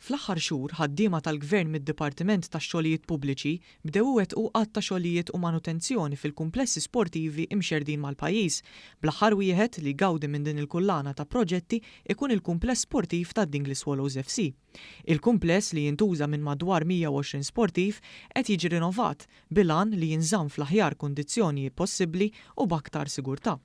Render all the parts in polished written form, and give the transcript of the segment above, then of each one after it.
Fl-aħħar xhur, ħaddiema tal-Gvern mid-Dipartiment tax-Xogħlijiet Pubbliċi bdew iwettqu għadd ta' xogħlijiet u manutenzjoni fil-kumplessi sportivi imxerrdin mal-pajjiż, bl-aħħar wieħed li jgawdi minn din il-kullana ta' proġetti ikun il-kumpless sportiv ta' Dingli Swallows FC. Il-kumpless, li jintuża minn madwar 120 sportiv, qed jiġi rinovat bil-għan li jinżamm fl-aħjar kundizzjoni possibbli u b'aktar sigurtà.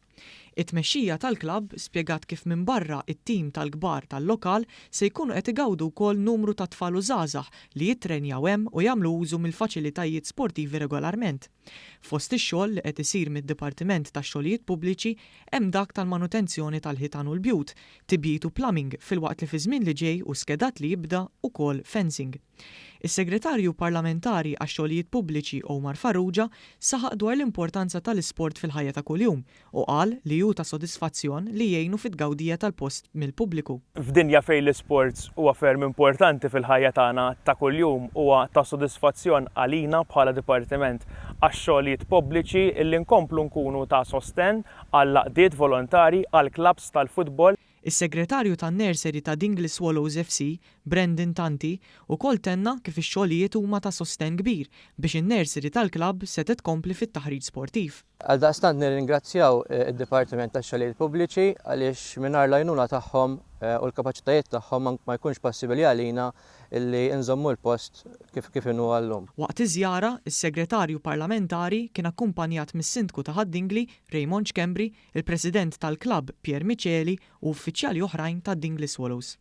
It-tmexxija tal-klabb spjegat kif minbarra it-tim tal-kbar tal-lokal se jkunu qed igawdu wkoll numru ta' tfal u żgħażagħ li jittrenjaw hemm u jagħmlu użu mill-faċilitajiet sportivi regolarment. Fost ix-xogħol li qed isir mid-Dipartiment tax-Xogħlijiet Pubbliċi hemm dak tal-manutenzjoni tal-ħitan u l-bjut, tibjid u plumbing filwaqt li fiż-żmien li ġej hu skedat li jibda ukoll fencing. Is-Segretarju Parlamentari għax-Xogħlijiet Pubbliċi Omar Farrugia saħaq dwar l-importanza tal-isport fil-ħajja ta' kuljum u qal li hu ta' sodisfazzjon li jgħinu fit-tgawdija tal-post mill-pubbliku. F'dinja fejn l-isports huwa ferm importanti fil-ħajja tagħna ta' kuljum huwa ta' sodisfazzjon għalina bħala Dipartiment għax-Xogħlijiet Pubbliċi illi nkomplu nkunu ta' sostenn għall-għaqdiet volontari, għall-klabbs tal-futbol. Is-Segretarju tan-Nursery ta' Dingli Swallows FC, Brandon Tanti, ukoll tenna kif ix-xogħlijiet huma ta' sostenn kbir biex in-nursery tal-klabb setgħet tkompli fit-taħriġ sportiv. Għaldaqstant nirringrazzjaw id-Dipartiment tax-Xogħlijiet Pubbliċi għaliex mingħajr l-għajnuna tagħhom u l-kapaċitajiet tagħhom ma jkunx possibbli għalina illi nżommu l-post kif kif inhu għal-lum. Waqt iż-żjara, is-Segretarju Parlamentari kien akkumpanjat mis-Sindku ta' Ħad-Dingli, Raymond Schembri, il-President tal-klabb Pierre Miceli u uffiċjali oħrajn ta' Dingli Swallows.